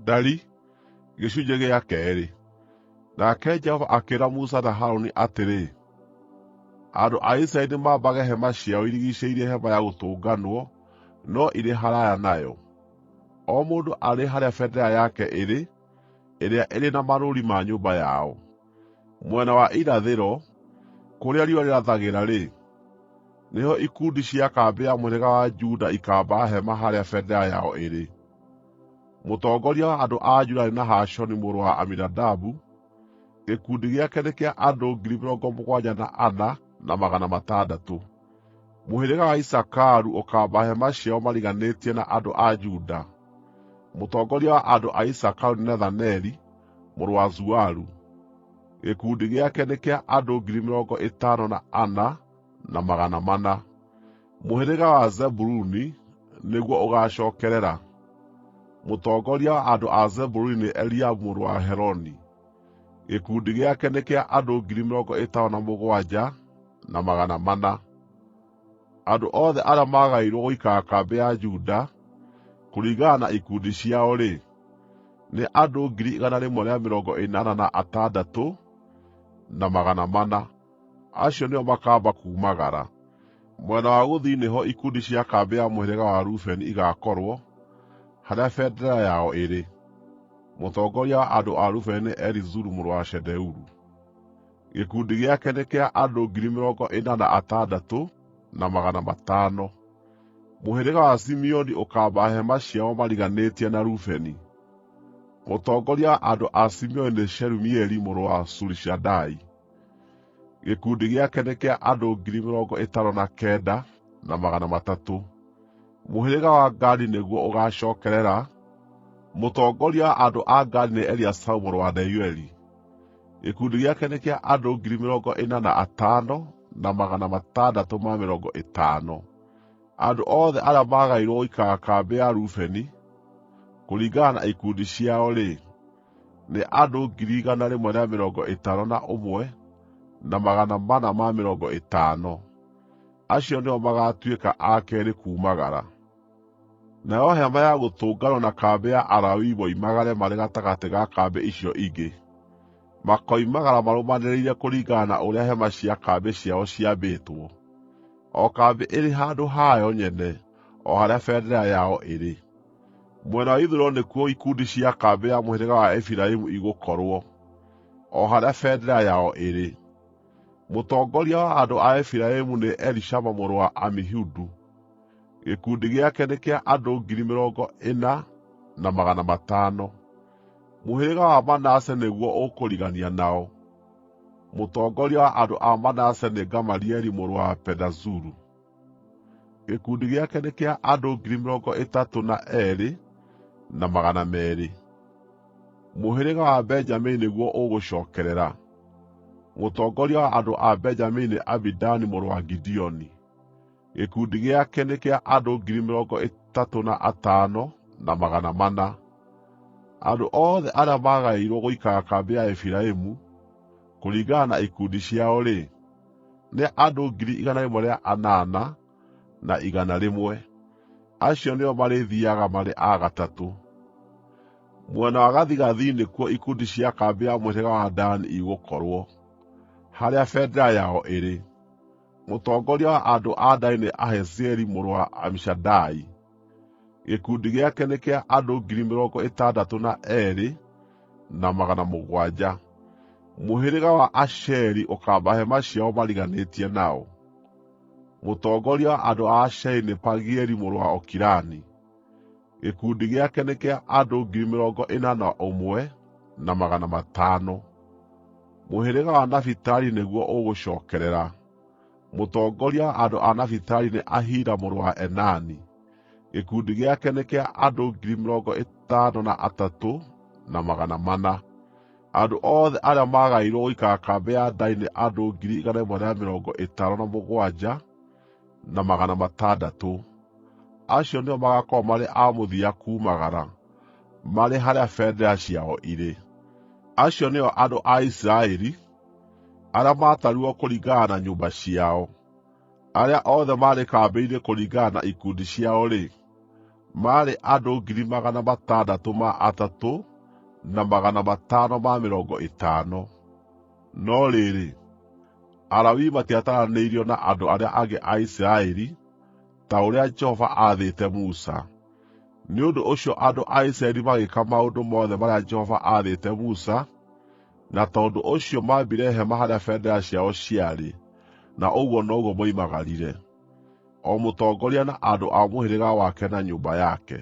Ndari gĩcunjĩ gĩa keerĩ. Nake Jehova akĩĩra Musa na Harũni atĩrĩ, Andũ a Isiraeli nĩmambage hema ciao irigiicĩirie Hema-ya-Gũtũnganwo no irĩ haraaya nayo, o mũndũ arĩ harĩa bendera yake ĩrĩ, ĩrĩa ĩrĩ na marũũri ma nyũmba yao. Mwena wa irathĩro, kũrĩa riũa rĩrathagĩra-rĩ, nĩho ikundi cia kambĩ ya mũhĩrĩga wa Juda ikaamba hema harĩa bendera yao ĩrĩ. Mũtongoria wa andũ a Juda nĩ Nahashoni mũrũ wa Aminadabu. Gĩkundi gĩake nĩ kĩa andũ 74,600. Mũhĩrĩga wa Isakaru ũkaamba hema ciao mariganĩtie na andũ a Juda. Mũtongoria wa andũ a Isakaru nĩ Nethaneli mũrũ wa Zuaru. Gĩkundi gĩake nĩ kĩa andũ 54,400. Mũhĩrĩga wa Zebuluni nĩguo ũgaacookerera. Mũtongoria wa andũ a Zebuluni nĩ Eliabu mũrũ wa Heloni. Gĩkundi gĩake nĩ kĩa andũ 57,400. Andũ othe arĩa maagaĩirwo gũikara kambĩ ya Juda, kũringana na ikundi ciao-rĩ, nĩ andũ 186,400. Acio nĩo makaamba kuumagara. Mwena wa gũthini nĩho ikundi cia kambĩ ya mũhĩrĩga wa Rubeni igaakorwo, harĩa bendera yao ĩrĩ. Mũtongoria wa andũ a Rubeni nĩ Elizuru mũrũ wa Shedeuru. Gĩkundi gĩake nĩ kĩa andũ 46,500. Mũhĩrĩga wa Simeoni ũkaamba hema ciao mariganĩtie na Rubeni. Mũtongoria wa andũ a Simeoni nĩ Shelumieli mũrũ wa Zurishadai. Gĩkundi gĩake nĩ kĩa andũ 59,300. Mũhĩrĩga wa Gadi nĩguo ũgaacookerera. Mũtongoria wa andũ a Gadi nĩ Eliasafu mũrũ wa Deueli. Gĩkundi gĩake nĩ kĩa andũ 45,650. Andũ othe arĩa maagaĩirwo gũikara kambĩ ya Rubeni, kũringana na ikundi ciao-rĩ, nĩ andũ 151,450. Acio nĩo magaatuĩka a keerĩ kuumagara. Nayo Hema-ya-Gũtũnganwo na kambĩ ya Alawii moimagare marĩ gatagatĩ ga kambĩ icio ingĩ. Makoimagara marũmanĩrĩire kũringana na ũrĩa hema cia kambĩ ciao ciambĩtwo, o kambĩ ĩrĩ handũ hayo nyene o harĩa bendera yao ĩrĩ. Mwena wa ithũĩro nĩkuo ikundi cia kambĩ ya mũhĩrĩga wa Efiraimu igũkorwo, o harĩa bendera yao ĩrĩ. Mũtongoria wa andũ a Efiraimu nĩ Elishama mũrũ wa Amihudu. Gĩkundi gĩake nĩ kĩa andũ 40,500. Mũhĩrĩga wa Manase nĩguo ũkũrigania nao. Mũtongoria wa andũ a Manase nĩ Gamalieli mũrũ wa Pedazuru. Gĩkundi gĩake nĩ kĩa andũ 32,200. Mũhĩrĩga wa Benjamini nĩguo ũgũcookerera. Mũtongoria wa andũ a Benjamini nĩ Abidani mũrũ wa Gideoni. Gĩkundi gĩake nĩ kĩa andũ 35,400. Andũ othe arĩa maagaĩirwo gũikara kambĩ ya Efiraimu, kũringana na ikundi ciao-rĩ, nĩ andũ 108,100. Acio nĩo marĩthiiaga marĩ a gatatũ. Mwena wa gathigathini nĩkuo ikundi cia kambĩ ya mũhĩrĩga wa Dani igũkorwo, harĩa bendera yao ĩrĩ. Mũtongoria wa andũ a Dani nĩ Ahiezeri mũrũ wa Amishadai. Gĩkundi gĩake nĩ kĩa andũ 62,700. Mũhĩrĩga wa Asheri ũkaamba hema ciao mariganĩtie nao. Mũtongoria wa andũ a Asheri nĩ Pagieli mũrũ wa Okirani. Gĩkundi gĩake nĩ kĩa andũ 41,500. Mũhĩrĩga wa Nafitali nĩguo ũgũcookerera. Mũtongoria wa andũ a Nafitali nĩ Ahira mũrũ wa Enani. Gĩkundi gĩake nĩ kĩa andũ 53,400. Andũ othe arĩa maagaĩirwo gũikara kambĩ ya Dani nĩ andũ 157,600. Acio nĩo magaakorwo marĩ a mũthia kuumagara, marĩ harĩa bendera ciao irĩ. Acio nĩo andũ a Isiraeli, arĩa maatarirwo kũringana na nyũmba ciao. Arĩa othe maarĩ kambĩ-inĩ kũringana na ikundi ciao-rĩ, Maarĩ andũ 603,550. No rĩrĩ, Alawii matiataranĩirio na andũ arĩa angĩ a Isiraeli, ta ũrĩa Jehova aathĩte Musa. Nĩ ũndũ ũcio andũ a Isiraeli magĩĩka maũndũ mothe marĩa Jehova aathĩte Musa, na tondũ ũcio maambire hema harĩa bendera ciao ciarĩ, na ũguo noguo moimagarire, o mũtongoria na andũ a mũhĩrĩga wake na nyũmba yake.